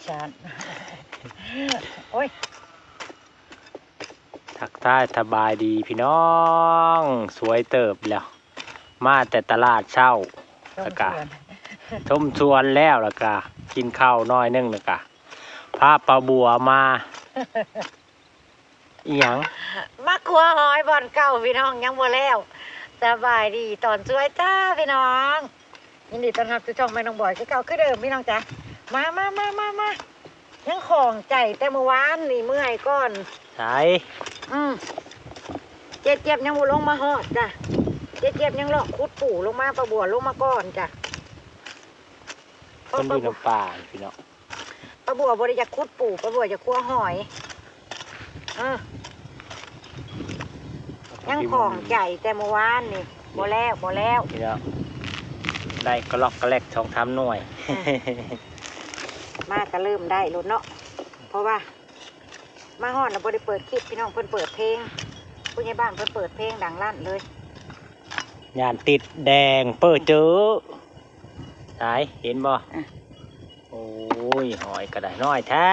ຊານ ໂອ້ຍ ທັກທາຍສະບາຍດີພີ່ນ້ອງ ສວຍເຕີບແລ້ວ ມາແຕ່ຕະຫຼາດເຊົ້າ ຊົມ ແລ້ວກະ ສວນ ຊົມສວນແລ້ວ ແລ້ວກະກິນເຂົ້າໜ້ອຍໜຶ່ງ ແລ້ວກະພາປ້າບົວມາ ອີ່ຫຍັງ? ມາຄົວຫອຍບ່ອນເກົ່າພີ່ນ້ອງ ຍັງບໍ່ແລ້ວ. ສະບາຍດີຕອນສວຍຈ້າພີ່ນ້ອງ ຍິນດີຕ້ອນຮັບສູ່ຊ່ອງແມ່ນ້ອງບອຍຄືເກົ່າຄືເດີມພີ່ນ້ອງຈ້າ. ມາ ມາ ມາ ມາ ມາ ຍັງຂ້ອງໃຈແຕ່ມື້ວານນີ້ ເມື່ອຍກ່ອນ. ໃສ? ອືມ ເຈຈຽບຍັງບໍ່ລົງມາຮອດຈ້າ ເຈຈຽບຍັງເລາະຂຸດປູລົງມາ ປ້າບົວລົງມາກ່ອນຈ້າ. ເພິ່ນຢູ່ນຳປ່າພີ່ນ້ອງ ປ້າບົວບໍ່ໄດ້ຢາກຂຸດປູ ປ້າບົວຢາກຄົວຫອຍ. ເອີ ຍັງຂ້ອງໃຈແຕ່ມື້ວານນີ້ ບໍ່ແລ້ວ ບໍ່ແລ້ວ ພີ່ນ້ອງ ໄດ້ກະລັອກກະແລັກສອງສາມໜ່ວຍ. ເອີ ມາກະເລີ່ມໄດ້ໂລດເນາະ ເພາະວ່າມາຮອດລະບໍ່ໄດ້ເປີດຄລິບພີ່ນ້ອງ ເພິ່ນເປີດເພງ ຜູ້ໃຫຍ່ບ້ານເພິ່ນເປີດເພງດັງລັ້ນເລີຍ. ຢ້ານຕິດແດງເປີເຈີ ຕາຍ ເຫັນບໍ່? ອະ ໂອ້ຍ ຫອຍກະໄດ້ ນ້ອຍແທ້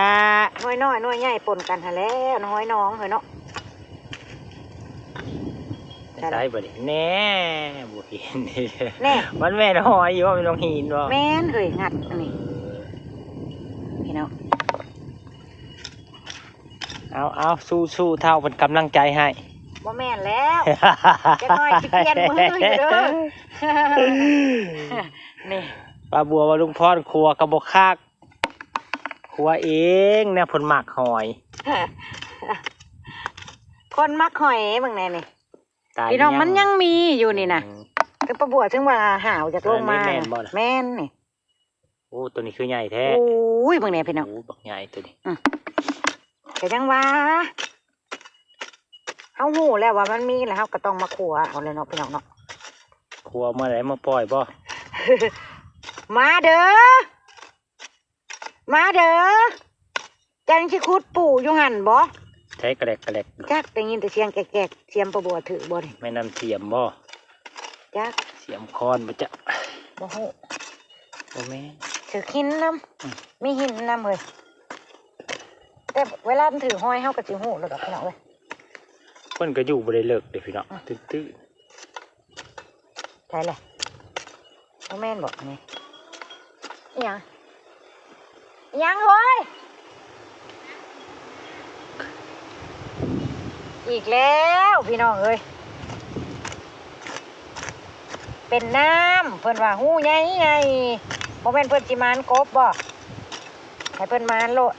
ໜ່ວຍນ້ອຍໜ່ວຍໃຫຍ່ປົນກັນຫັ້ນແຫຼະ ຫອຍໜອງເຮີ້ຍເນາະ. ໃສບັດນີ້ ແນ່ ບໍ່ເຫັນ ແນ່ ມັນແມ່ນຫອຍຢູ່ບໍ່ ແມ່ນຫອຍຫີນບໍ່? ແມ່ນເຮີ້ຍ ງັດອັນນີ້ ພີ່ນ້ອງ. ເອົາ ເອົາ ສູ້ໆ ເຖົ້າເປັນກຳລັງໃຈໃຫ້. ບໍ່ແມ່ນແລ້ວ ຈັກໜ້ອຍຊິປ່ຽນມືຢູ່ເດີ. ນີ້ ປ້າບົວວ່າລຸງພອນຄົວກະບໍ່ຄັກ ຄົວເອງແນວເພິ່ນມັກຫອຍ. ຄົນມັກຫອຍເບິ່ງແນ່ນີ້ ຕາຍ ພີ່ນ້ອງ ຍັງ ມັນຍັງມີຢູ່ນີ້ນະ. ອືມ ຄືປ້າບົວເຖິງວ່າຫາວຢາກລົງມາ. ແມ່ນບໍ່ນະ? ແມ່ນນີ້. ໂອ້ ໂຕນີ້ຄືໃຫຍ່ແທ້. ໂອ້ຍ ເບິ່ງແນ່ພີ່ນ້ອງ ໂອ້ ບັກໃຫຍ່ໂຕນີ້. ອືມ ກະຍັງວ່າ ເຮົາຮູ້ແລ້ວວ່າມັນມີ ແລ້ວເຮົາກະຕ້ອງມາຄົວເອົາແລ້ວເນາະ ພີ່ນ້ອງເນາະ. ຄົວເມື່ອໃດມາປ່ອຍບໍ່? ມາເດີ ມາເດີ. ຈັ່ງຊິຂຸດປູຢູ່ຫັ້ນບໍ່? ໃສກະແລັກກະແລັກ? ຈັກ ໄດ້ຍິນແຕ່ສຽງແກກໆ ສຽງປ້າບົວຖືກບໍ່ນີ້? ແມ່ນນ້ຳສຽມບໍ່? ຈັກ ສຽມຄອນບໍ່ຈັກ ບໍ່ຮູ້. ບໍ່ແມ່ນ ຖືກຫີນນຳ. ອືມ ມີຫີນນຳເຮີ້ຍ ແຕ່ເວລາມັນຖືກຫອຍເຮົາກະຊິຮູ້ແລ້ວດອກ ພີ່ນ້ອງເອີຍ. ເພິ່ນກະຢູ່ບໍ່ໄດ້ເລິກເດ້ ພີ່ນ້ອງ. ອືມ ຕື້ໆ ໃສລະ? ບໍ່ແມ່ນບໍອັນນີ້? ອີ່ຫຍັງ? ອີ່ຫຍັງເຮີ້ຍ? ອີກແລ້ວພີ່ນ້ອງເອີຍ ເປັນນ້ຳ ເພິ່ນວ່າຮູໃຫຍ່ໆ ບໍ່ແມ່ນເພິ່ນຊິມານກົບບໍ? ໃຫ້ເພິ່ນມານໂລດ.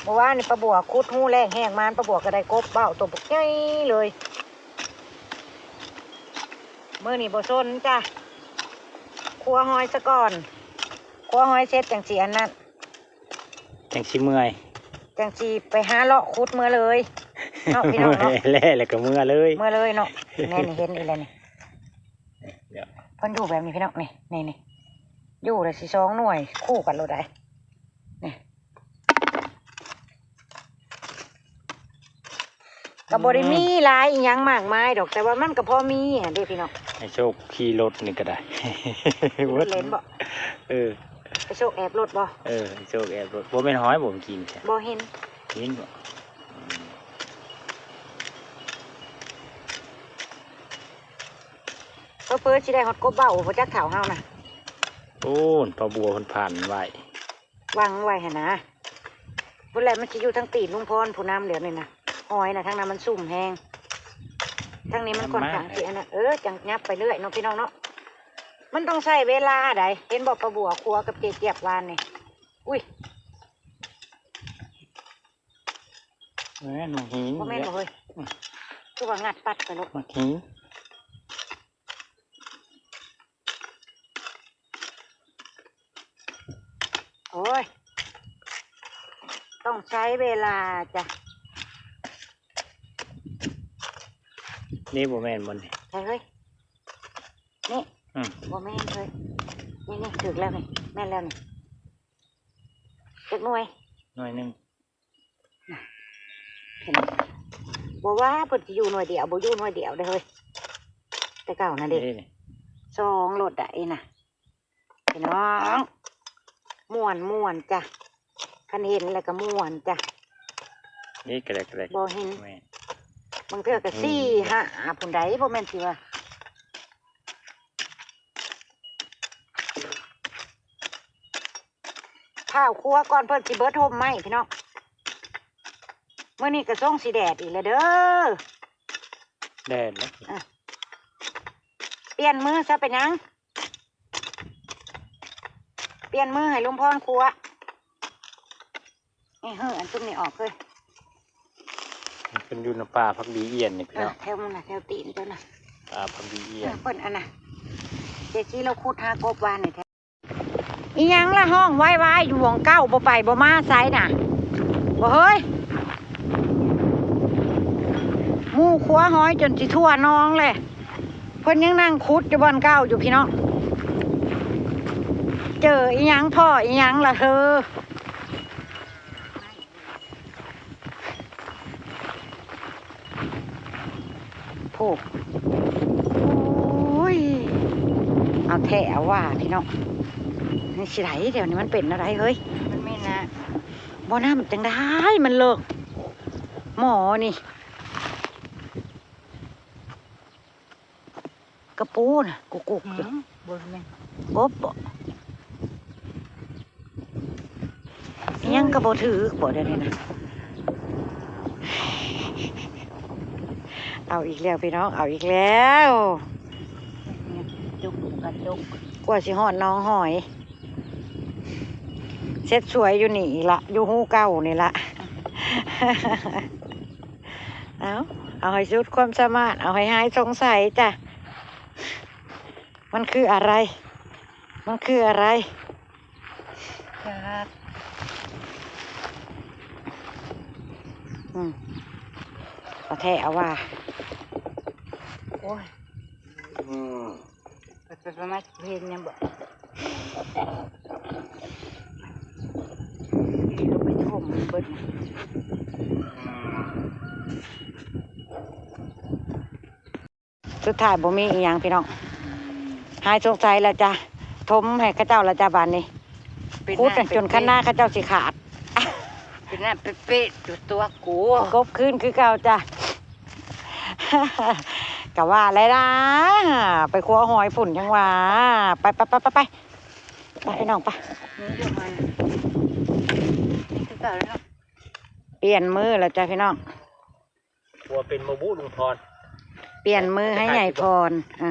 ມື້ວານນີ້ປ້າບົວຂຸດຮູແລ້ງແຮງມານ ປ້າບົວກະໄດ້ກົບເບົ້າໂຕບັກໃຫຍ່ເລີຍ. ມື້ນີ້ບໍ່ສົນຈ້າ ຄົວຫອຍສະກ່ອນ ຄົວຫອຍເສັດຈັ່ງຊິອັນນັ້ນ ຈັ່ງຊິເມື່ອຍ ຈັ່ງຊິໄປຫາເລາະຂຸດເມືອເລີຍເນາະ ພີ່ນ້ອງເນາະ. ແລ້ວ ແລ້ວກະເມືອເລີຍ ເມືອເລີຍເນາະ. ແນ່ນີ້ ເຫັນອີກແລ້ວນີ້ ເພິ່ນຢູ່ແບບນີ້ພີ່ນ້ອງ ນີ້ ນີ້ ຢູ່ລະຊິສອງໜ່ວຍຄູ່ກັນໂລດໃດ໋ ນີ້. ກະບໍ່ໄດ້ມີຫຼາຍອີ່ຫຍັງມາກມາຍດອກ ແຕ່ວ່າມັນກະພໍມີຫັ້ນເດ້ພີ່ນ້ອງ. ໄອ້ໂຊກຂີ່ລົດນີ້ກະໄດ້ ຂີ່ລົດເຫຼັ້ນບໍ? ເອີ ໄອ້ໂຊກແອບລົດບໍ? ເອີ ໄອ້ໂຊກແອບລົດ. ບໍ່ແມ່ນຫອຍບໍ ມັນກິນ ບໍ່ເຫັນ ເຫັນບໍ? ອືມ ເຜີໆຊິໄດ້ຮອດກົບເບົ້າ ບໍ່ຈັກເຖົ້າເຮົານະ. ໂອ້ ປ້າບົວເພິ່ນພັນໄວ້ ວາງໄວ້ຫັ້ນນະ ພຸ້ນແຫຼະ ມັນຊິຢູ່ທາງຕີນລຸງພອນຜູ້ນຳດຽວນີ້ນະ. ຫອຍນະ ທາງນັ້ນມັນຊຸ່ມແຮງ ທາງນີ້ມັນຂ້ອນຂ້າງຊິອັນນັ້ນ. ເອີ ຈັ່ງຫຍັບໄປເລື້ອຍເນາະ ພີ່ນ້ອງເນາະ. ມັນຕ້ອງໃຊ້ເວລາໃດ໋ ເຫັນບໍ່ ປ້າບົວຄົວກັບເຈຈຽບວານນີ້. ອຸ້ຍ ແມ່ນໝາກຫີນ ບໍ່ແມ່ນບໍ່ເຮີ້ຍ? ອືມ ຄືວ່າງັດປັດໄປໂລດ ໝາກຫີນ. ໂອ້ຍ ຕ້ອງໃຊ້ເວລາຈ້ະ. ນີ້ບໍ່ແມ່ນບໍ່ນີ້? ໃຊ່ເຮີ້ຍ ນີ້ ອືມ ບໍ່ແມ່ນເຮີ້ຍ. ນີ້ ນີ້ ຖືກແລ້ວນີ້ ແມ່ນແລ້ວນີ້. ຈັກໜ່ວຍ? ໜ່ວຍໜຶ່ງ. ເຫັນ ບໍ່ວ່າເພິ່ນຊິຢູ່ໜ່ວຍດຽວ ບໍ່ຢູ່ໜ່ວຍດຽວເດ້ເຮີ້ຍ ແຕ່ເກົ່ານັ້ນເດ້. ນີ້ ສອງໂລດໄດ໋ນະ ພີ່ນ້ອງ. ມ່ວນ ມ່ວນຈ້ະ ຄັນເຫັນແລ້ວກໍມ່ວນຈ້ະ. ນີ້ກະແດກ ກະແດກ ບໍ່ເຫັນ ແມ່ນ ບາງເທື່ອກໍ ອືມ ສີ່ ຫ້າ ພຸ້ນໃດ໋ ບໍ່ແມ່ນຊິວ່າ ພ້າວຄົວກ່ອນເພິ່ນຊິເບິດຮົ່ມໄມ້ພີ່ນ້ອງ. ມື້ນີ້ກໍຊົງຊິແດດອີກແລ້ວເດີ ແດດເນາະ. ອ່ະ ປ່ຽນມືຊະ ເປັນຫຍັງ? ປ່ຽນມືໃຫ້ລຸງພອນຄົວ. ນີ້ ເຮີ້ ອັນຊຸມນີ້ອອກເຮີ້ຍ. ມັນເປັນຢູ່ນຳປ່າຜັກດີອຽນນີ້ພີ່ນ້ອງ. ເອີ ແຖວມັນນະ ແຖວຕີນເຈົ້ານະ ປ່າຜັກດີອຽນ. ເອີ ເພິ່ນອັນນະ ເຈຊີລາວຂຸດຫາກົບວານນີ້ແທ້. ອີຫຍັງລະຮ້ອງວາຍໆຢູ່ໝ່ອງເກົ່າ ບໍ່ໄປບໍ່ມາໃສນະ ບໍ່ເຮີ້ຍ? ໝູ່ຄົວຫອຍຈົນຊິທົ່ວໜອງແຫຼະ. ເພິ່ນຍັງນັ່ງຂຸດຢູ່ບ່ອນເກົ່າຢູ່ພີ່ນ້ອງ. ເຈີອີຫຍັງ ພໍ້ອີຫຍັງລະເຮີ້ຍ? ໂອ້ ໂອ້ຍ ເອົາແທ້ເອົາວ່າພີ່ນ້ອງ. ມັນຊິໄດ້ ແຖວນີ້ມັນເປັນແນວໃດເຮີ້ຍ? ມັນມີນ້ຳ ບໍ່ ນ້ຳຈັ່ງໃດ ມັນເລິກໝໍນີ້. ກະປູນະ ກຸກໆ ຢູ່. ບໍ່ແມ່ນ ກົບບໍ? ຍັງກະບໍ່ຖືກບໍ ດຽວນີ້ນະ. ເອົາອີກແລ້ວພີ່ນ້ອງ ເອົາອີກແລ້ວ. ກະຈຸກ ກະຈຸກ ກວ່າຊິຮອດໜອງຫອຍ. ເສັດສວຍຢູ່ນີ້ລະ ຢູ່ຮູເກົ່ານີ້ລະ. ເອົາ ເອົາໃຫ້ສຸດຄວາມສາມາດ ເອົາໃຫ້ຫາຍສົງໄສຈ້ະ. ມັນຄືອະໄລ? ມັນຄືອະໄລ? ຈັກ ອືມ ເອົາແທ້ເອົາວ່າ. ໂອ້ຍ ອືມ ໄປໆ ມາເຫັນຫຍັງບໍ່? ລົງໄປຖົມມັນເບິດ. ສຸດທ້າຍບໍ່ມີອີ່ຫຍັງພີ່ນ້ອງ ຫາຍສົງໄສແລ້ວຈ້ະ. ຖົມໃຫ້ເຂົາເຈົ້າແລ້ວຈ້ະບາດນີ້. ຂຸດຈົນຄັນນາເຂົາເຈົ້າຊິຂາດ. ເປັນນ້ຳເປະໆ ຢູ່ຕົວກູ ກົບຄືນຄືເກົ່າຈ້ະ. ກະວ່າແລ້ວນະ ໄປຄົວຫອຍພຸ້ນຍັງວ່າ. ໄປໆໆໆ ໄປພີ່ນ້ອງໄປ. ນີ້ຢູ່ຫັ້ນ ນີ້ຄືເກົ່າແລ້ວເນາະ. ປ່ຽນມືແລ້ວຈ້ະພີ່ນ້ອງ. ຜົວເປັນບໍ່ບຸລຸງພອນ ປ່ຽນມືໃຫ້ໃຫຍ່ພອນ. ອ່ະ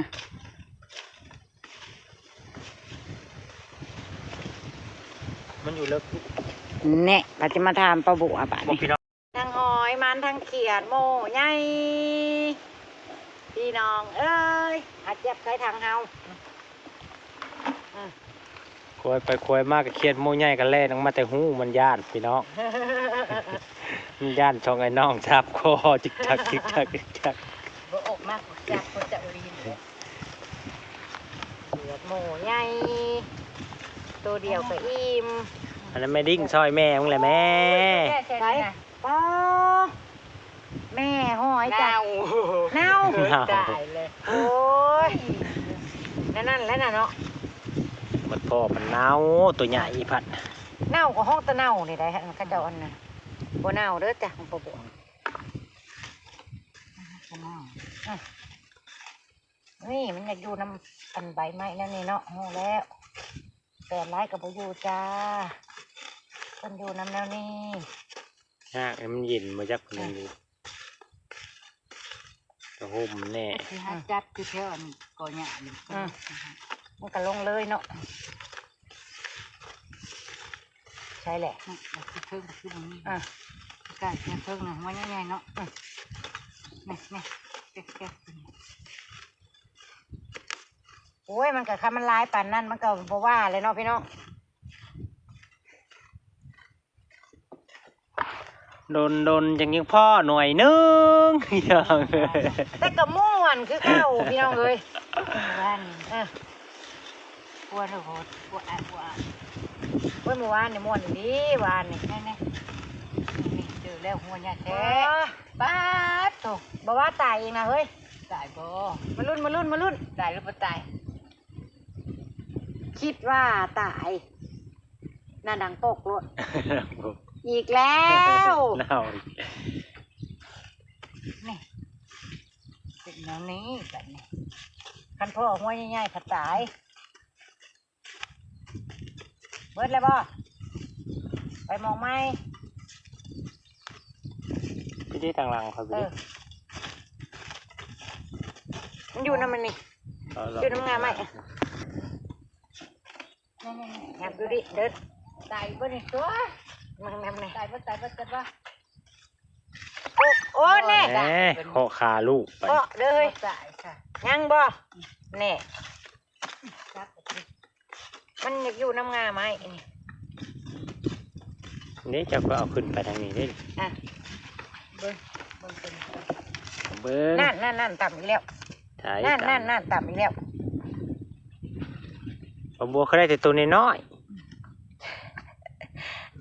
ມັນຢູ່ເລິກ ແນະ ບາດຊິມາຖາມປ້າບົວບາດນີ້. ທັງຫອຍ ມັນທັງຂຽດ ໂມໃຫຍ່ ພີ່ນ້ອງເອີຍ. ອາ ຈຽບໃສ່ຖັງເຮົາ. ອາ ຄວາຍໄປຄວາຍມາກະຂຽດໂມໃຫຍ່ກະແລ່ນອອກມາແຕ່ຮູ ມັນຢ້ານພີ່ນ້ອງ ມັນຢ້ານສອງໄອ້ນ້ອງຈັບຄໍ ຈິກຈັກ ຈິກຈັກ ຈິກຈັກ. ບໍ່ອອກມາກະຈັບ ເຂົາຈະລີນເດ້. ຂຽດໂມໃຫຍ່ ໂຕດຽວກະອີ່ມ. ອັນນັ້ນແມ່ດິ້ງຊ່ອຍແມ່ມຶງແຫຼະແມ່. ໂອ້ຍ ແກ່ແທ້ນີ້ນະ ປ້າ ແມ່ຫອຍຈ້ະ ເນົ່າ ເນົ່າ ເນົ່າ ຕາຍເລີຍ. ໂອ້ຍ ແນວນັ້ນແຫຼະນະເນາະ ບັດພໍ້ພັດເນົ່າ ໂຕໃຫຍ່ພັດເນົ່າ. ກະຮ້ອງແຕ່ເນົ່ານີ້ໄດ໋ ເຂົາເຈົ້າອັນນະ ບໍ່ເນົ່າເດີຈ້ະ ຂອງປ້າບົວ. ນີ້ມັນຢາກຢູ່ນຳອັນໃບໄມ້ແນວນີ້ເນາະ. ຮູ້ແລ້ວ ແດດຫຼາຍກະບໍ່ຢູ່ຈ້າ ເພິ່ນຢູ່ນຳແນວນີ້. ຮາກໃຫ້ມັນເຢັນບໍ່ຈັກ ເພິ່ນຢູ່ ກະຮົ່ມແນ່. ຊິຫາຈັບຢູ່ແຖວອັນກໍຫຍ້ານີ້. ອືມ ມັນກະລົງເລີຍເນາະ. ໃຊ່ແຫຼະ ອືມ ເທິງກະຄືບໍ່ມີ. ອ່າ ກະເທິງນະ ຫົວໃຫຍ່ໆເນາະ. ອືມ ນີ້ໆ ແກະໆ. ໂອ້ຍ ມັນກະ ຄັນມັນຫຼາຍປານນັ້ນ ມັນກະບໍ່ວ່າແຫຼະເນາະພີ່ນ້ອງ. ດົນໆ ຈັ່ງຍັງພໍ້ໜ່ວຍໜຶ່ງ ພີ່ນ້ອງເອີຍ. ແຕ່ກະມ່ວນຄືເກົ່າ ພີ່ນ້ອງເອີຍ. ວານນີ້ ເອີ ກວນໂພດ ກວນ ກວນ. ໂອ້ຍ ມື້ວານນີ້ມ່ວນອີ່ຫຼີ ວານນີ້ ແນ່ໆ ນີ້ເຈີແລ້ວ ຫົວໃຫຍ່ແທ້. ປາດໂທ້ ບໍ່ວ່າຕາຍອີກນະເຮີ້ຍ. ຕາຍບໍ່? ມາລຸ້ນ ມາລຸ້ນ ມາລຸ້ນ ຕາຍຫຼືບໍ່ຕາຍ? ຄິດວ່າຕາຍ. ໜ້າດັງໂປກໂລດ ອີກແລ້ວ ໜາວອີກ ນີ້ ເປັນແນວນີ້ບັດນີ້ ຄັນພໍຫົວໃຫຍ່ໆ ພັດຕາຍ. ເບິດແລ້ວບໍ່? ໄປໝ່ອງໃໝ່ ຢູ່ທີ່ທາງຫຼັງຂ້ອຍ ເອີ ມັນຢູ່ນຳມັນນີ້ ເອີ ຢູ່ນຳງາໄມ້ ນີ້ໆໆ ຫຍັບດູດິ ເດີ ຕາຍບໍ່ນີ້ຕົວະ ເບິ່ງນຳນີ້ ຕາຍບໍ່ ຕາຍບໍ່ ຕາຍບໍ່? ໂອ້ ໂອ້ ແນ່ ແນ່ ເຄາະຄາລູກໄປ ເຄາະເດີເຮີ້ຍ ບໍ່ຕາຍ ຍັງບໍ່? ແນ່ ມັນຢາກຢູ່ນຳງາໄມ້ນີ້ ນີ້ເຈົ້າກໍເອົາຂຶ້ນໄປທາງນີ້ເດ້ ອ່ະ ເບິ່ງ ເບິ່ງ ເບິ່ງ ນັ້ນໆໆ ຕຳອີກແລ້ວ ໃຊ່ ນັ້ນໆໆ ຕຳອີກແລ້ວ ປາບົວເຂົາໄດ້ແຕ່ໂຕນ້ອຍ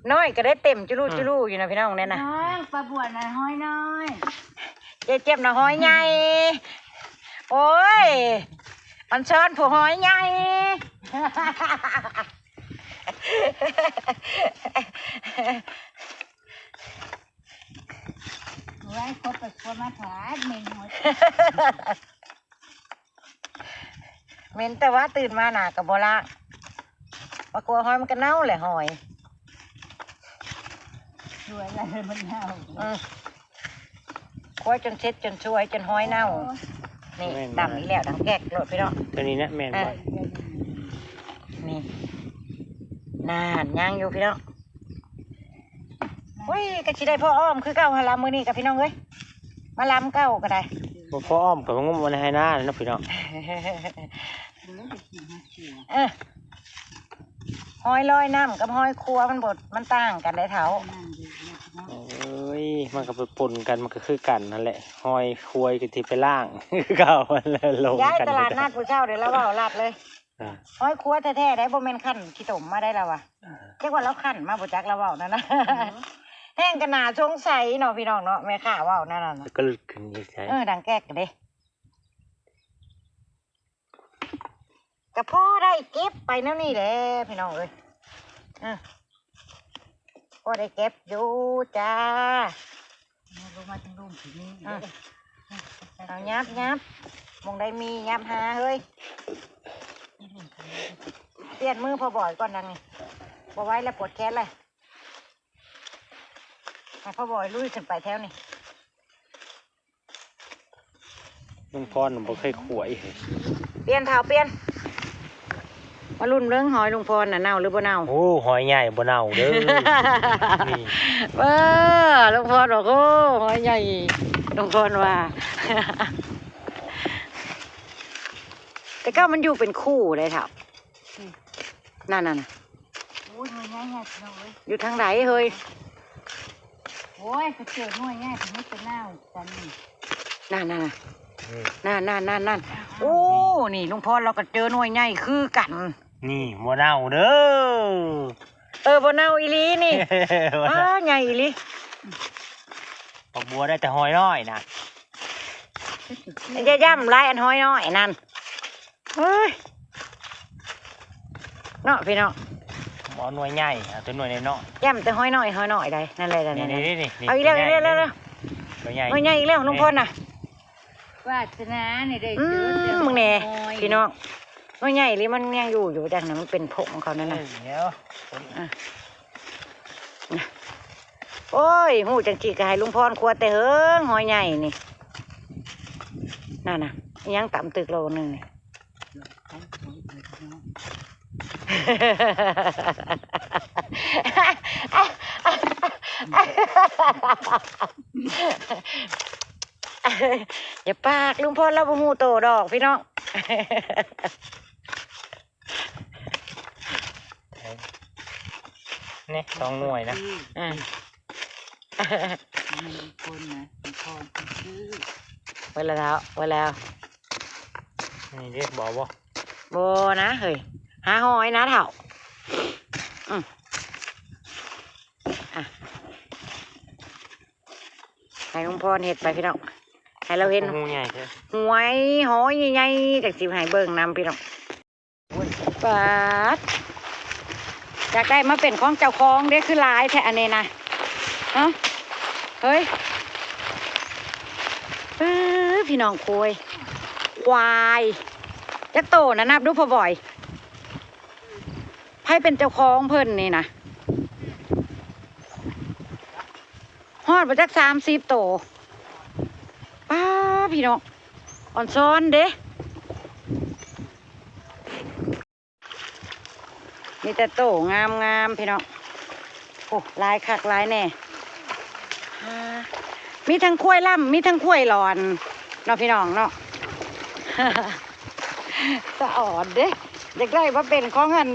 ໆ ນ້ອຍກໍໄດ້ເຕັມຈຸລຸ ອືມ ຈຸລຸຢູ່ນະພີ່ນ້ອງ ແນ່ນະ ນ້ອງ ປາບົວນະ ຫອຍນ້ອຍ ເຈເຈັບນະ ຫອຍໃຫຍ່ ໂອ້ຍ ອັນຊ້ອນຜູ້ຫອຍໃຫຍ່ ເອີຍ ຄົນໄປຄົນມາຖາດ ເໝັນຫອຍ ເໝັນແຕ່ວ່າຕື່ນມາໜ້າກໍບໍ່ລ້າງ ມາກົວຫອຍມັນກໍເນົ່າແຫຼະຫອຍ ສວຍແລ້ວມັນເນົ່າ ອືມ ຄົວຈົນເສັດຈົນສວຍຈົນຫອຍເນົ່າ ໂອ້ຍ ນີ້ ແມ່ນ ດຳອີກແລ້ວ ດັງແກກໂລດພີ່ນ້ອງ ຕົວນີ້ນະ ແມ່ນບໍ່? ເອີ ນີ້ ນັ້ນ ຍັງຢູ່ພີ່ນ້ອງ ໂອ້ຍ ກໍຊິໄດ້ພໍອ້ອມຄືເກົ່າຫັ້ນລະ ມື້ນີ້ກໍພີ່ນ້ອງເອີຍ ມາລຳເກົ່າກໍໄດ້ ບໍ່ພໍອ້ອມກໍມາງຸ້ມໄວ້ໃນໄຮ່ນາເນາະພີ່ນ້ອງ ເອີ ຫອຍລອຍນ້ຳກັບຫອຍຄົວມັນບໍ່ ມັນຕ່າງກັນເດ້ເຖົ້າ ໂອ້ຍ ມັນກໍໄປປົນກັນ ມັນກໍຄືກັນຫັ້ນແຫຼະ ຫອຍຄວາຍກໍຊິໄປລ້າງຄືເກົ່າຫັ້ນແຫຼະ ລົງກັນ ຍາຍຕະຫຼາດນັດມື້ເຊົ້າເດ້ ລາວເວົ້າລັດເລີຍ ອ່າ ຫອຍຄົວແທ້ໆ ໄດ໋ ບໍ່ແມ່ນຂັ້ນຂີ້ຕົມມາໄດ໋ລາວວ່າ ອ່າ ຈັກວ່າລາວຂັ້ນມາບໍ່ຈັກ ລາວເວົ້ານັ້ນນະ ເອີ ແຮງກໍໜ້າສົງໄສເນາະ ພີ່ນ້ອງເນາະ ແມ່ຄ້າເວົ້ານັ້ນນະ ກໍລຶກຂຶ້ນອີກໃສ ເອີ ດັງແກກເດ້ ກໍພໍໄດ້ເກັບໄປແນວນີ້ແຫຼະພີ່ນ້ອງເອີຍ ເອີ ພໍໄດ້ເກັບຢູ່ຈ້າ ລົງມາທາງລຸ່ມພີ້ນີ້ ເອີ ເອົາຫຍັບໆ ໝ່ອງໃດມີຫຍັບຫາເຮີ້ຍ ປ່ຽນມືພໍ່ບອຍກ່ອນນາງນີ້ ບໍ່ໄຫວແລ້ວ ປວດແຂນແລ້ວ ໃຫ້ພໍ່ບອຍລຸຍຂຶ້ນໄປແຖວນີ້ ລຸງພອນບໍ່ເຄີຍຂົວອີກ ປ່ຽນເຖົ້າປ່ຽນ ມາລຸ້ນເບິ່ງຫອຍລຸງພອນນະເນົ່າຫຼືບໍ່ເນົ່າ ໂອ້ ຫອຍໃຫຍ່ບໍ່ເນົ່າເດີ ນີ້ ເອີ ລຸງພອນບອກ ໂອ້ ຫອຍໃຫຍ່ ລຸງພອນວ່າ ແຕ່ເກົ່າມັນຢູ່ເປັນຄູ່ເດ້ເຖົ້າ ອືມ ນັ້ນໆ ໂອ້ຍ ໜ່ວຍໃຫຍ່ໆ ພີ່ນ້ອງເອີຍ ຢູ່ທາງໃດເຮີ້ຍ ໂອ້ຍ ໄປເຈີໜ່ວຍໃຫຍ່ ເປັນເນາກັນນີ້ ນັ້ນໆ ອືມ ນັ້ນໆໆໆ ໂອ້ ນີ້ລຸງພອນລາວກໍເຈີໜ່ວຍໃຫຍ່ຄືກັນ ນີ້ບໍ່ເນົ່າເດີ ເອີ ບໍ່ເນົ່າອີ່ຫຼີນີ້ ອ້າ ໃຫຍ່ອີ່ຫຼີ ບັກບົວໄດ້ແຕ່ຫອຍນ້ອຍນະ ຢ່າຢ້ຳຫຼາຍ ອັນຫອຍນ້ອຍນັ້ນ ເຮີ້ຍ ເນາະພີ່ນ້ອງ ບໍ່ເອົາໜ່ວຍໃຫຍ່ ເອົາແຕ່ໜ່ວຍນ້ອຍໆ ຢ້ຳແຕ່ຫອຍນ້ອຍ ຫອຍນ້ອຍໃດ໋ ນັ້ນແຫຼະ ນັ້ນແຫຼະ ນີ້ໆໆ ເອົາອີກແລ້ວ ນີ້ ນີ້ ນີ້ ນີ້ ໜ່ວຍໃຫຍ່ ໜ່ວຍໃຫຍ່ອີກແລ້ວ ລຸງພອນນະ ວາສະໜານີ້ໄດ້ ອືມ ເຈີແຕ່ ເບິ່ງແດ່ ໜ່ວຍ ພີ່ນ້ອງ ໜ່ວຍໃຫຍ່ອີ່ຫຼີ ມັນຍັງຢູ່ຢູ່ ຈັ່ງນັ້ນ ມັນເປັນຜົງຂອງເຂົານັ້ນນະ ເອີ ດຽວ ອ່ະ ໂອ້ຍ ຮູ້ຈັ່ງຊີ້ກໍໃຫ້ລຸງພອນຂົວແຕ່ເຫິງ ຫອຍໃຫຍ່ນີ້ ນັ້ນນະ ອີຫຍັງຕຳຕຶກໂລໜຶ່ງນີ້ ຢ່າປາກ ລຸງພອນລາວບໍ່ຮູ້ໂຕດອກ ພີ່ນ້ອງ. ນີ້ສອງໜ່ວຍນະ ອືມ ແມ່ນຄົນນະ ມີຄອນຊື່ ເບິດແລ້ວເຖົ້າ ເບິດແລ້ວ ນີ້ເດ້ ບໍ່ ບໍ່ ບໍ່ນະເຮີ້ຍ ຫາຫອຍນະເຖົ້າ ອືມ ອ່ະ ໃຫ້ລຸງພອນເຮັດໄປພີ່ນ້ອງ ໃຫ້ລາວເຫັນຫອຍໃຫຍ່ ຫອຍໃຫຍ່ໆ ຈັ່ງຊິໃຫ້ເບິ່ງນຳພີ່ນ້ອງ. ປາດ ຢາກໄດ້ມາເປັນຂອງເຈົ້າຂອງເດ້ ຄືຫຼາຍແທ້ອັນນີ້ນະ. ຮະ ເຮີ້ຍ ເອີ ພີ່ນ້ອງ ໂຄຍ ຄວາຍ ຈັກໂຕນະ ນັບດູພໍ່ບອຍ ໃຜເປັນເຈົ້າຂອງເພິ່ນນີ້ນະ? ຮອດບໍ່ຈັກສາມສິບໂຕ. ປ້າ ພີ່ນ້ອງ ອ່ອນຊອນເດ້. ມີແຕ່ໂຕງາມໆ ພີ່ນ້ອງ. ໂອ້ ຫຼາຍຄັກຫຼາຍແນ່. ມີທັງຄວາຍລຳ ມີທັງຄວາຍຫຼອນເນາະ ພີ່ນ້ອງເນາະ. ສະອອນເດ້ ຢາກໄດ້ມາເປັນຂອງອັນ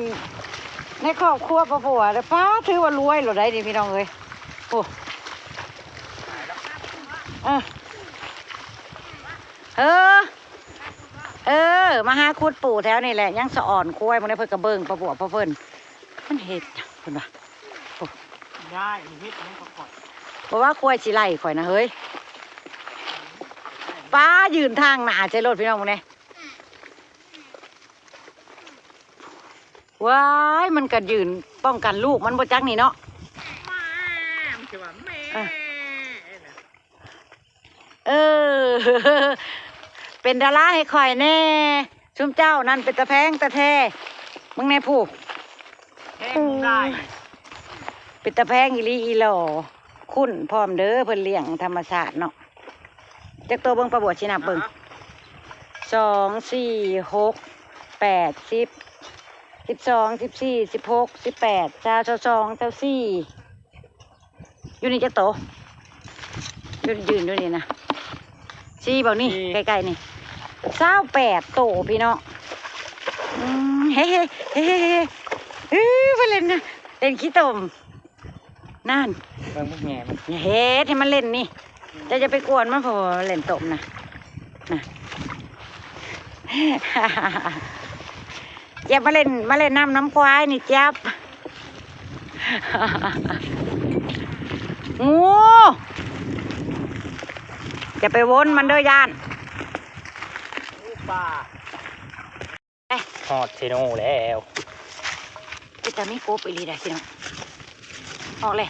ໃນຄອບຄົວປ້າບົວເດ້. ປ້າ ຖືວ່າລວຍໂລດໄດ໋ນີ້ ພີ່ນ້ອງເອີຍ. ໂອ້ ເອີ ເອີ ເອີ ມາຫາຂຸດປູແຖວນີ້ແຫຼະ ຍັງສະອອນຄວາຍ. ມື້ນີ້ເພິ່ນກໍເບິ່ງປ້າບົວເພິ່ນ ມັນເຮັດຫຍັງເພິ່ນວ່າ. ໂອ້ ຍາຍ ເຮັດຫຍັງກັບຂ້ອຍ? ບໍ່ວ່າຄວາຍຊິໄລ່ຂ້ອຍນະເຮີ້ຍ. ປ້າ ຢືນທາງໜ້າໃສ່ໂລດ ພີ່ນ້ອງ ເບິ່ງແດ່. ວ້າຍ ມັນກະຢືນປ້ອງກັນລູກມັນບໍ່ຈັກນີ້ເນາະ. ມັນຊິວ່າແມ່ ອ່ະ ເອີ ເປັນດາລາໃຫ້ຂ້ອຍແດ່. ຊຸມເຈົ້ານັ້ນເປັນຕາແພງຕາແທ້. ເບິ່ງແດ່ຜູ້ ແພງໄດ້ ເປັນຕາແພງອີ່ຫຼີອີ່ຫຼໍ່. ຄຸ້ນພ້ອມເດີ ເພິ່ນລ້ຽງທຳມະຊາດເນາະ. ຈັກໂຕເບິ່ງ ປ້າບົວຊິນັບເບິ່ງ. ສອງ ສີ່ ຫົກ ແປດ ສິບ ສິບສອງ ສິບສີ່ ສິບຫົກ ສິບແປດ ຊາວ ຊາວສອງ ຊາວສີ່. ຢູ່ນີ້ຈັກໂຕ? ຢູ່ ຢືນຢູ່ນີ້ນະ ສີ່ບໍ່ນີ້ ໃກ້ໆນີ້ ຊາວແປດໂຕ ພີ່ນ້ອງ. ອືມ ເຮີ້ຍ ເຮີ້ຍ ເຮີ້ຍ ເຮີ້ຍ ເຮີ້ຍ ເພິ່ນຫຼິ້ນນະ ຫຼິ້ນຂີ້ຕົມ. ນັ້ນ ເບິ່ງພວກແງ່ມັນ ເຮັດໃຫ້ມັນຫຼິ້ນນີ້ ເຈົ້າຢ່າໄປກວນມັນ ເພາະວ່າມັນຫຼິ້ນຕົມນະ ນະ ຈຽບມາຫຼິ້ນ ມາຫຼິ້ນນ້ຳນຳຄວາຍນີ້ ຈຽບ. ງູ ຢ່າໄປວົນມັນເດີ ຢ້ານ ງູປ່າ. ຮອດເຊໂນແລ້ວ. ເປັນຕາມີກົບອີ່ຫຼີໄດ໋ພີ່ນ້ອງ. ອອກເລີຍ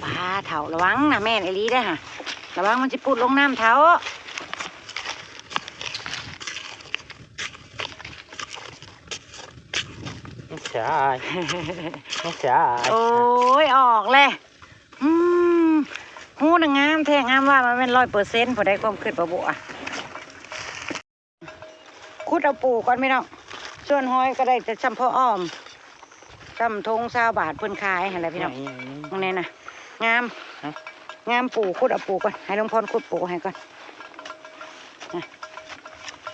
ປ້າເຖົ້າ ລະວັງນະ ແມ່ນອີ່ຫຼີໄດ໋ຫະ ລະວັງມັນຊິປຸດລົງນ້ຳເຖົ້າ. ໃຊ່ ໃຊ່ ໂອ້ຍ ອອກເລີຍ. ອືມ ຫູນະງາມແທ້ ງາມວ່າມັນແມ່ນຮ້ອຍເປີເຊັນ ຜູ້ໃດຄວາມຄິດບໍ່ບົວ. ຂຸດເອົາປູກ່ອນພີ່ນ້ອງ ສ່ວນຫອຍກໍໄດ້ແຕ່ຊ່ຳພໍອ້ອມ ຊ່ຳຖົງຊາວບາດເພິ່ນຂາຍຫັ້ນແຫຼະພີ່ນ້ອງ. ນີ້ ນີ້ ນີ້ ເບິ່ງແນ່ນະ ງາມ ຮະ ງາມປູ ຂຸດເອົາປູກ່ອນ ໃຫ້ລຸງພອນຂຸດປູໃຫ້ກ່ອນ. ນະ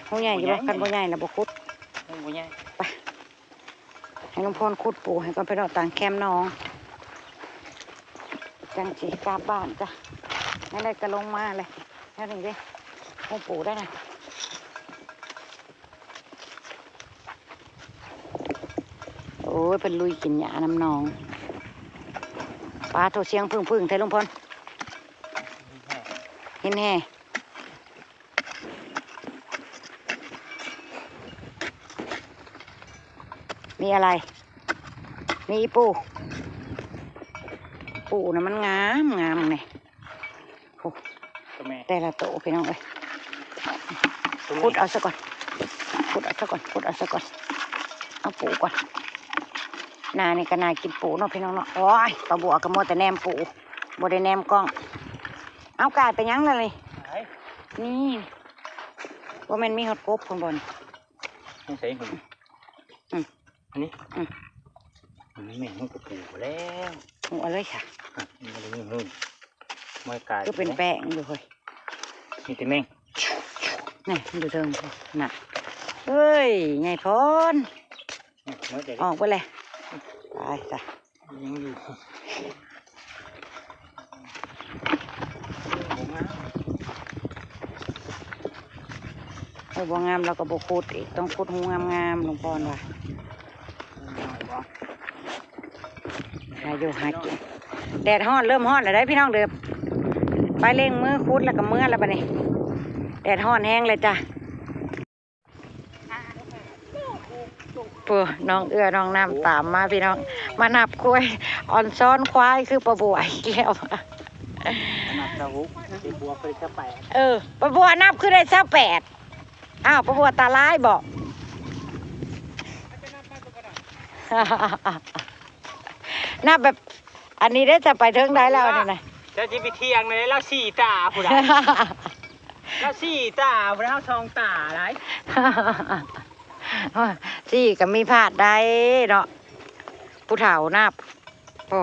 ຫູໃຫຍ່ຢູ່ບໍ່? ບໍ່ໃຫຍ່ ຄັນບໍ່ໃຫຍ່ລະບໍ່ຂຸດ ຫູບໍ່ໃຫຍ່. ໄປ ໃຫ້ລຸງພອນຂຸດປູໃຫ້ກ່ອນ ໄປເລາະຕາມແຄມໜອງ ຈັ່ງຊິກັບບ້ານຈ້ະ. ແນວໃດກໍລົງມາເລີຍ ແນວນີ້ເດ້ ໂອ້ ປູໄດ້ນະ. ໂອ້ຍ ເພິ່ນລຸຍກິນຫຍ້ານຳໜອງ. ປາໂທ້ ສຽງຜຶ້ງໆ ແທ້ລຸງພອນ ເຫັນແຮ່. ມີອະໄລ? ມີອີ່ປູ່. ປູ່ນະມັນງາມ ງາມນີ້. ໂອ້ ໂຕແມ່ ແຕ່ລະໂຕພີ່ນ້ອງເອີຍ. ໂຕແມ່ ຂຸດເອົາຊະກ່ອນ ຂຸດເອົາຊະກ່ອນ ຂຸດເອົາຊະກ່ອນ ເອົາປູ່ກ່ອນ. ໜ້ານີ້ກໍໜ້າກິນປູ່ເນາະພີ່ນ້ອງເນາະ. ໂອ້ຍ ປາບົວກໍມົວແຕ່ແນມປູ່ ບໍ່ໄດ້ແນມກ້ອງ. ເອົາ ກາຍໄປຫຍັງລະນີ້? ໄປ ນີ້ ບໍ່ແມ່ນມີຮອດກົບພຸ້ນບໍ່ນີ້? ໃສ່ຫຸ້ມ ອືມ ອັນນີ້ ອືມ ມັນແມ່ນຫຸ້ມກະປູແລ້ວ. ຫຸ້ມເອົາເລີຍຊະ ອືມ ມັນບໍ່ໄດ້ມີຫຸ້ມ ມວຍກາຍ ຄືເປັນແປ້ງຢູ່ເຮີ້ຍ. ມີແຕ່ແມງ ນີ້ ມັນຢູ່ເທິງພຸ້ນນະ. ເອີຍ ໃຫຍ່ພອນ ອອກໄປແລ້ວ. ຕາຍຊະ ຍັງຢູ່. ເອີ ບໍ່ງາມລາວກໍບໍ່ຂຸດອີກ ຕ້ອງຂຸດຮູງາມໆ ລຸງພອນວ່າ. ຫາຢູ່ຫາກິນ ແດດຮ້ອນ ເລີ່ມຮ້ອນແລ້ວເດ້ພີ່ນ້ອງເດີ. ໄປເລັ່ງມືຂຸດແລ້ວກໍເມືອແລ້ວບັດນີ້ ແດດຮ້ອນແຮງເລີຍຈ້ະ. ໂອ້ ນ້ອງເອື້ອນ້ອງນ້ຳຕາມມາພີ່ນ້ອງ ມານັບຄວາຍ ອອນຊອນຄວາຍຄືປ້າບົວອີກແລ້ວ. ອັນນັບຊາວຫົກ ເປັນບົວເພິ່ນຊາວແປດ ເອີ ປ້າບົວນັບຄືໄດ້ຊາວແປດ. ອ້າວ ປ້າບົວຕາລາຍບໍ? ນັບແບບ ອັນນີ້ໄດ້ຈະໄປເຖິງໃດແລ້ວນີ້ນະ? ເຈົ້າຊິໄປທ່ຽງໃດ ລາວສີ່ຕາພຸ້ນໃດ ລາວສີ່ຕາພຸ້ນໃດ ເຮົາສອງຕາໃດ. ສີ່ກໍມີພາດໄດ້ເນາະ ຜູ້ເຖົ້ານັບ. ໂອ້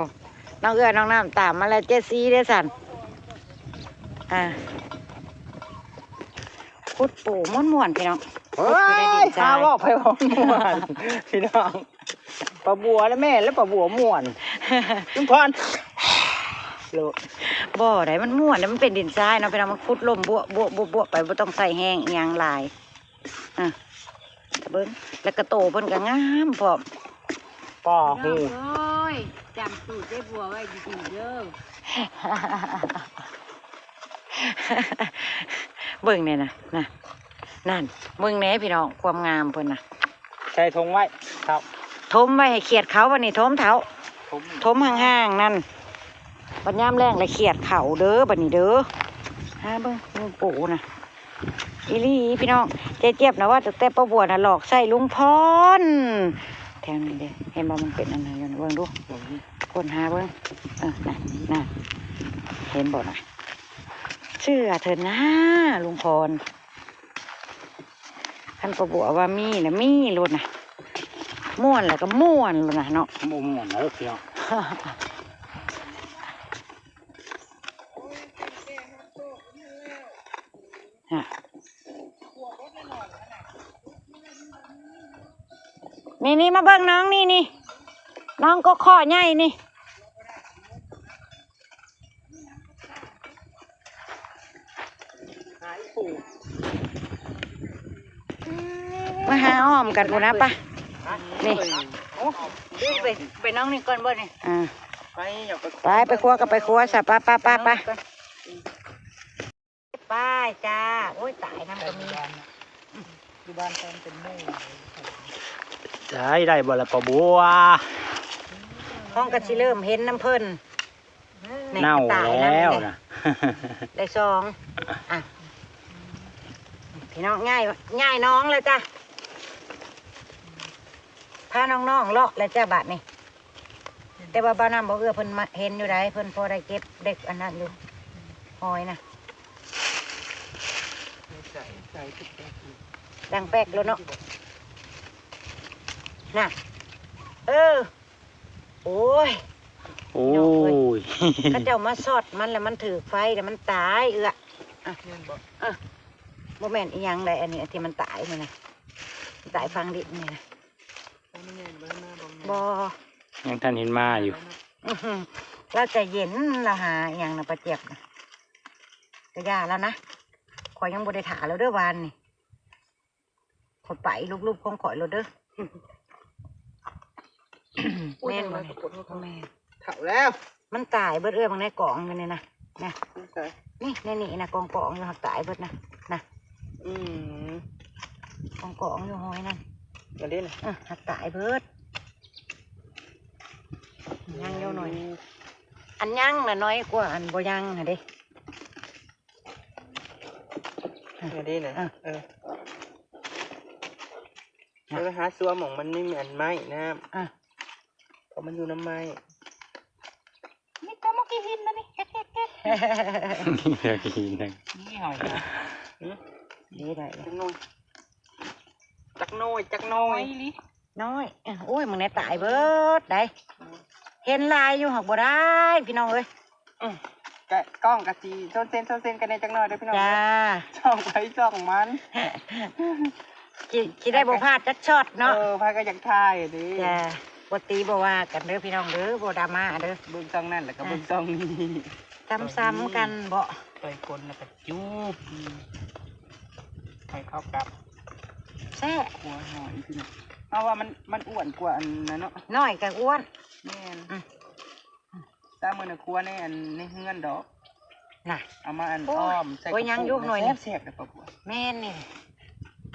ນ້ອງເອື້ອນ້ອງນ້ຳຕາມມາແລ້ວ ເຈຊີເດ້ຊັ້ນ. ອ່າ ຂຸດປູມ່ວນໆ ພີ່ນ້ອງ. ເອີຍ ຂຸດຢູ່ໃນດິນຊາຍ ຫາເວົ້າໄປເວົ້າມ່ວນ ພີ່ນ້ອງ. ປ້າບົວນະແມ່ນ ແລະປ້າບົວມ່ວນ ລຸງພອນ ໂລດ ບໍ່ໄດ໋ ມັນມ່ວນ ມັນເປັນດິນຊາຍເນາະ ພີ່ນ້ອງ. ມັນຂຸດລົມບົວໆໆໆ ໄປ ບໍ່ຕ້ອງໃຊ້ແຮງອີ່ຫຍັງຫຼາຍ. ອ່ະ ເບິ່ງ ແລ້ວກະໂຕເພິ່ນກະງາມພ້ອມ. ປ້າ ໂອ້ຍ ຈຳສູດໄດ້ຜົວໄວ້ດີໆເດີ. ເບິ່ງແນ່ນະ ນະ ນັ້ນ ເບິ່ງແນ່ພີ່ນ້ອງ ຄວາມງາມເພິ່ນນະ. ໃສ່ຖົງໄວ້ເຖົ້າ ຖົມໄວ້ໃຫ້ຂຽດເຂົາ. ບັດນີ້ຖົມເຖົ້າ ຖົມ ຖົມຫ່າງໆ ນັ້ນ. ບັດຍາມແລ້ງລະຂຽດເຂົ້າເດີ ບັດນີ້ເດີ. ຫາເບິ່ງ ລຸງປູນະ ອີ່ຫຼີພີ່ນ້ອງ. ເຈຈຽບນະ ວ່າຕັ້ງແຕ່ປ້າບົວນະຫຼອກໃຊ້ລຸງພອນ ແຖວນີ້ເດ້ ເຫັນບໍ່? ມັນເປັນອັນນັ້ນຢູ່ ເບິ່ງດູ ຄົ້ນຫາເບິ່ງ. ເອີ ນັ້ນ ນັ້ນ ເຫັນບໍ່ນະ? ເຊື່ອເຖິນນາ ລຸງພອນ. ຄັນປ້າບົວວ່າມີລະມີໂລດນະ ມ່ວນລະກະມ່ວນໂລດນະເນາະ. ບໍ່ມ່ວນເດີພີ່ນ້ອງ. ນີ້ໆ ມາເບິ່ງນ້ອງນີ້ນີ້ ນ້ອງກໍຂໍໃຫຍ່ນີ້. ມາຫາອ້ອມກັນພຸ້ນນະ ປະ ນີ້. ໂອ້ ໄປ ໄປນ້ອງນີ້ກ່ອນບໍ່ນີ້? ອ່າ ໄປ ໄປ ໄປຄົວກໍໄປຄົວຊະ ປະ ປະ ປະ ໄປ. ໄປຈ້າ. ໂອ້ຍ ຕາຍ ນ້ຳກໍມີ ຢູ່ບ້ານແຟນເປັນໝູ່ ໄດ້ ໄດ້ບໍ່ລະປ້າບົວ? ຫ້ອງກໍຊິເລີ່ມເຫັນນຳເພິ່ນ ເນົ່າແລ້ວນະ ໄດ້ສອງ. ອ່ະ ພີ່ນ້ອງ ຍ້າຍ ຍ້າຍນ້ອງແລ້ວຈ້າ ພານ້ອງໆເລາະແລ້ວຈ້າ ບາດນີ້. ແຕ່ວ່າບ່າວນ້ຳບໍ່ເອື້ອເພິ່ນມາເຫັນຢູ່ໃດ ເພິ່ນພໍໄດ້ເກັບເດັກອັນນັ້ນຢູ່ ຫອຍນະ ດັງແປກໂລດເນາະ ນະ. ເອີ ໂອ້ຍ ໂອ້ຍ ພີ່ນ້ອງເອີຍ ເຂົາເຈົ້າມາຊັອດມັນ ແລ້ວມັນຖືກໄຟ ແລ້ວມັນຕາຍເອື້ອ. ອ່ະ ແມ່ນບໍ່? ເອີ ບໍ່ແມ່ນອີ່ຫຍັງໃດ ອັນນີ້ ອັນທີ່ມັນຕາຍນີ້ນະ ຕາຍຝັງດິນນີ້ນະ. ບໍ່ ຍັງທັນເຫັນມາຢູ່. ອືຫື ລາວໃຈເຢັນ ລາວຫາອີ່ຫຍັງນະ ປາຈຽບນະ ກະຢ່າລາວນະ. ຂ້ອຍຍັງບໍ່ໄດ້ຖ້າລາວເດີ ວານນີ້ ຂ້ອຍໄປລຸບໆຂອງຂ້ອຍໂລດເດີ. ແມ່ນບໍ່ນີ້? ແມ່ນ ເຖົ້າແລ້ວ ມັນຕາຍເບິດເອື້ອຍ ເບິ່ງໃນກອງຢູ່ນີ້ນະ ນະ ໃສ? ນີ້ ໃນນີ້ນະ ກອງໆຢູ່ ຫາກຕາຍເບິດນະ ນະ. ອືມ ກອງໆຢູ່ຫອຍນັ້ນ ອັນນີ້ນະ ເອີ ຫາກຕາຍເບິດ. ຍັງຢູ່ໜ້ອຍ ອັນຍັງນະນ້ອຍກວ່າອັນບໍ່ຍັງຫັ້ນເດ້. ອັນນີ້ນະ ເອີ ເອີ ເອີ ຫາຊວມໝ່ອງມັນມີອັນໄມ້ນ້ຳ ອ່ະ ເພາະມັນຢູ່ນຳໄມ້. ມີແຕ່ໝາກຂີ້ຫີນນະນີ້ ແກະໆໆ ມີແຕ່ຂີ້ຫີນນະ ນີ້ຫອຍນະ. ຫື? ນີ້ໄດ້ ຈັກໜ່ວຍ ຈັກໜ່ວຍ ຈັກໜ່ວຍ ໜ້ອຍອີ່ຫຼີ ນ້ອຍ. ໂອ້ຍ ມຶງແນ່ຕາຍເບິດໄດ໋ ເຫັນຫຼາຍຢູ່ ຫາກບໍ່ໄດ້ ພີ່ນ້ອງເອີຍ. ອືມ ກະກ້ອງກະຊິໂຊນເຊັນໂຊນເຊັນກັນແດ່ຈັກໜ້ອຍເດີພີ່ນ້ອງ. ຈ້າ ຊ່ອງໃຜຊ່ອງມັນ ຊິ ຊິໄດ້ບໍ່ພາດຈັກຊັອດເນາະ. ເອີ ໃຜກໍຢາກຖ່າຍເດ້. ຈ້າ ບໍ່ຕີບໍ່ວ່າກັນເດີພີ່ນ້ອງເດີ ບໍ່ດຣາມາເດີ. ເບິ່ງຊ່ອງນັ້ນແລ້ວກໍເບິ່ງຊ່ອງນີ້ ຊ້ຳໆກັນເບາະ. ໄປຄົນແລ້ວກໍຈູບ ອືມ ໃຫ້ເຂົ້າກັບ ແຊບ. ຫົວຫອຍພີ່ນ້ອງ ເອົາວ່າມັນ ມັນອ້ວນກວ່າອັນນັ້ນເນາະ ນ້ອຍກໍອ້ວນ. ແມ່ນ ອືມ ຊາມື້ນະຄົວໃນອັນ ໃນເຮືອນດອກນະ ເອົາມາອັນ ໂອ້ຍ ອ້ອມໃສ່ ໂອ້ຍ ກະປຸ ຍັງຢູ່ໜ້ອຍນີ້ ແຊບໆເດ້ປ້າບົວ. ແມ່ນນີ້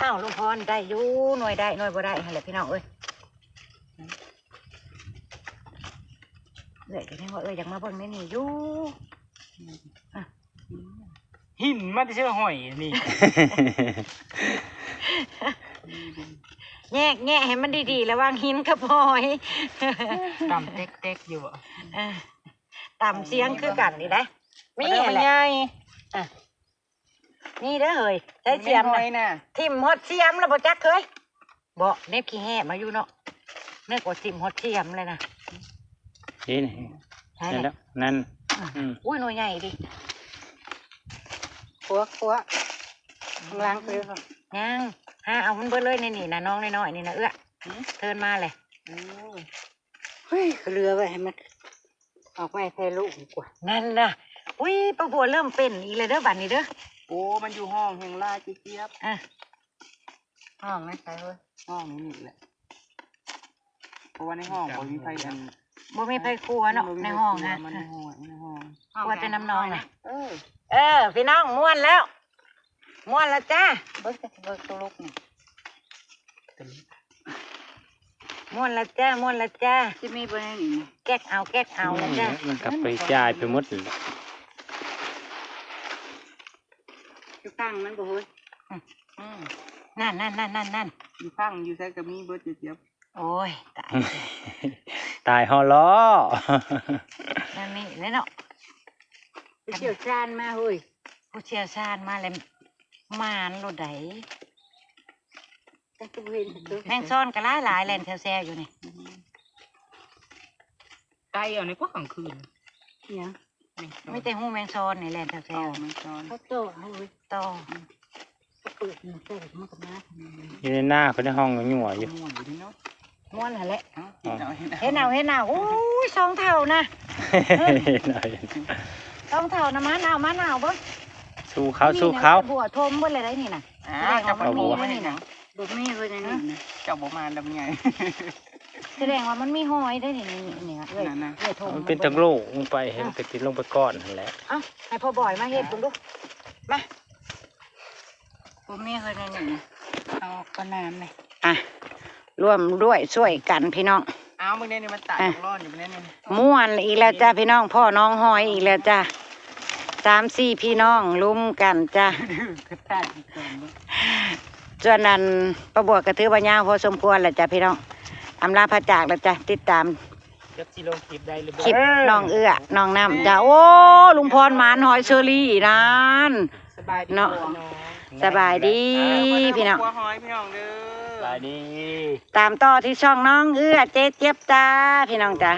ອ້າວ ລຸງພອນ ໄດ້ຢູ່ ໜ່ວຍໄດ້ໜ່ວຍບໍ່ໄດ້ຫັ້ນແຫຼະພີ່ນ້ອງເອີຍ. ເອື້ອຍກໍຍັງວ່າເອື້ອຍຢາກມາເບິ່ງໃນນີ້ຢູ່. ອືມ ອ່ະ ຫີນມາແຕ່ໃສ ຫອຍນີ້. ແຍກແຍະໃຫ້ມັນດີໆ ລະຫວ່າງຫີນກັບຫອຍ. ຕຳເຕັກໆ ຢູ່ບໍ? ເອີ ຕຳສຽງຄືກັນນີ້ໄດ໋. ມີແຫຼະ ແມ່ໃຫຍ່. ອ່ະ ນີ້ເດີເຮີ້ຍ ໃຊ້ສຽມນະ ຖິ້ມຮອດສຽມແລ້ວບໍ່ຈັກເຮີ້ຍ. ບໍ່ ເນັບຂີ້ແຫມາຢູ່ເນາະ ເນັບວ່າຖິ້ມຮອດສຽມເລີຍນະ. ນີ້ ໃຊ່ ນັ້ນແຫຼະ ນັ້ນ ອືມ ອືມ ອຸ້ຍ ໜ່ວຍໃຫຍ່ເດ. ຄົວ ຄົວ ຂ້າງຫຼັງຄື ຍັງ ຫາເອົາມັນເບິດເລີຍໃນນີ້ນະ ນ້ອງນ້ອຍໆ ນີ້ນະເອື້ອຍ. ຫືມ ເທີນມາແຫຼະ. ໂອ້ຍ ຫືຍ ເຫຼືອໄວ້ໃຫ້ມັນ ອອກໄວ້ໃສ່ລູກດີກວ່າ. ນັ້ນລະ ອຸ້ຍ ປ້າບົວເລີ່ມເປັນອີກແລ້ວເດີ ບາດນີ້ເດີ. ໂອ້ ມັນຢູ່ຫ້ອງແຮງຫຼາຍ ເຈັບໆ. ອ່ະ ຫ້ອງນັ້ນໃສເຮີ້ຍ? ຫ້ອງນີ້ແຫຼະ ເພາະວ່າໃນຫ້ອງບໍ່ມີໃຜ ອັນ ບໍ່ມີໃຜຄົວເນາະ ໃນຫ້ອງນະ ໃນຫ້ອງ ໃນຫ້ອງ ຄົວແຕ່ນ້ຳນອງນະ. ເອີ ເອີ ພີ່ນ້ອງ ມ່ວນແລ້ວ ມ່ວນແລ້ວຈ້າ. ເບິ່ງ ເບິ່ງໂຕລູກນີ້ ມ່ວນລະຈ້າ ມ່ວນລະຈ້າ. ຊິມີບໍ່ໃນນີ້ນະ? ແກກເອົາ ແກກເອົາລະຈ້າ. ອືມ ມັນກໍໄປຈ່າຍໄປໝົດແລ້ວ. ຢູ່ຂ້າງມັນບໍ່ເຮີ້ຍ? ອືມ ອືມ ນັ້ນໆໆໆໆ ຢູ່ຂ້າງ ຢູ່ໃສກໍມີເບິດ ເຈັບໆ. ໂອ້ຍ ຕາຍ ຕາຍຫໍ່ລໍ້. ແນວນີ້ແຫຼະເນາະ ຜູ້ຊ່ຽວຊານມາເຮີ້ຍ ຜູ້ຊ່ຽວຊານມາແລ້ວ ໝານໂລດໃດ. ແມງຊອນກໍຫຼາຍໆ ແລ່ນແຊວໆ ຢູ່ນີ້. ອືມ ໄກ່ເອົາໃນກວ່າກາງຄືນ ຫຍັງ ມີແຕ່ຫູແມງຊອນນີ້ແລ່ນແຊວໆ. ອໍ ແມງຊອນ ເຂົາໂຕເອົາເວີ້ຍ ໂຕ ອືມ ເຂົາເປີດມັນເປີດມັນກໍມາ. ຢູ່ໃນນາເພິ່ນໄດ້ຮ້ອງຍົວະຢູ່ ມ່ວນຢູ່ເດເນາະ. ມ່ວນຫັ້ນແຫຼະ ເອົ້າ ເຫັນເອົາ ເຫັນເອົາ ເຫັນເອົາ. ໂອ້ຍ ສອງເຖົ້ານະ ເຫັນເອົາ ສອງເຖົ້ານະ ມາໜາວ ມາໜາວເບິ່ງ. ສູ້ເຂົາ ສູ້ເຂົາ ບົວຖົມເບິດແລ້ວໄດ໋ນີ້ນະ. ອ່າ ແສດງວ່າມັນມີຢູ່ໃນນີ້ນະ ບໍ່ມີເວີ້ຍໃນນີ້ນະ. ເຈົ້າບໍ່ມາດຳໃຫຍ່ ແສດງວ່າມັນມີຫອຍໄດ໋ນີ້ ນີ້ ນີ້ ເອື້ອຍ ນັ້ນນະ ເອື້ອຍຖົມ ມັນເປັນທາງໂລງລົງໄປ ໃຫ້ມັນໄປຕິດລົງໄປກ່ອນຫັ້ນແຫຼະ. ເອົ້າ ໃຫ້ພໍ່ບອຍມາເຮັດເບິ່ງດູ ມາ. ບໍ່ມີເຮີ້ຍ ໃນນີ້ນະ ເອົາກໍນ້ຳນີ້ ອ່ະ ຮ່ວມດ້ວຍຊ່ວຍກັນພີ່ນ້ອງ. ອ້າວ ເບິ່ງແນ່ນີ້ ມັນຕາຍ ອ່ະ ຮ້ອນຢູ່ແນ່ນີ້. ມ່ວນອີກແລ້ວຈ້າພີ່ນ້ອງ ພໍ່ນ້ອງຫອຍອີກແລ້ວຈ້າ ສາມສີ່ພີ່ນ້ອງລຸມກັນຈ້າ. ສ່ວນອັນປ້າບົວກໍຖືວ່າຍາວພໍສົມຄວນແລ້ວຈ້າພີ່ນ້ອງ ອຳລາພາຈາກແລ້ວຈ້າ. ຕິດຕາມ ຈັກຊິລົງຄລິບໄດ້ຫຼືບໍ່ ຄລິບນ້ອງເອື້ອ ນ້ອງນ້ຳຈ້າ. ໂອ້ ລຸງພອນໝານຫອຍເຊີຣີນັ້ນ ສະບາຍດີເນາະ ພີ່ນ້ອງ ສະບາຍດີພີ່ນ້ອງ ຄົວຫອຍພີ່ນ້ອງເດີ ສະບາຍດີ. ຕາມຕໍ່ທີ່ຊ່ອງນ້ອງເອື້ອເຈເຈັບຈ້າ ພີ່ນ້ອງຈ້າ.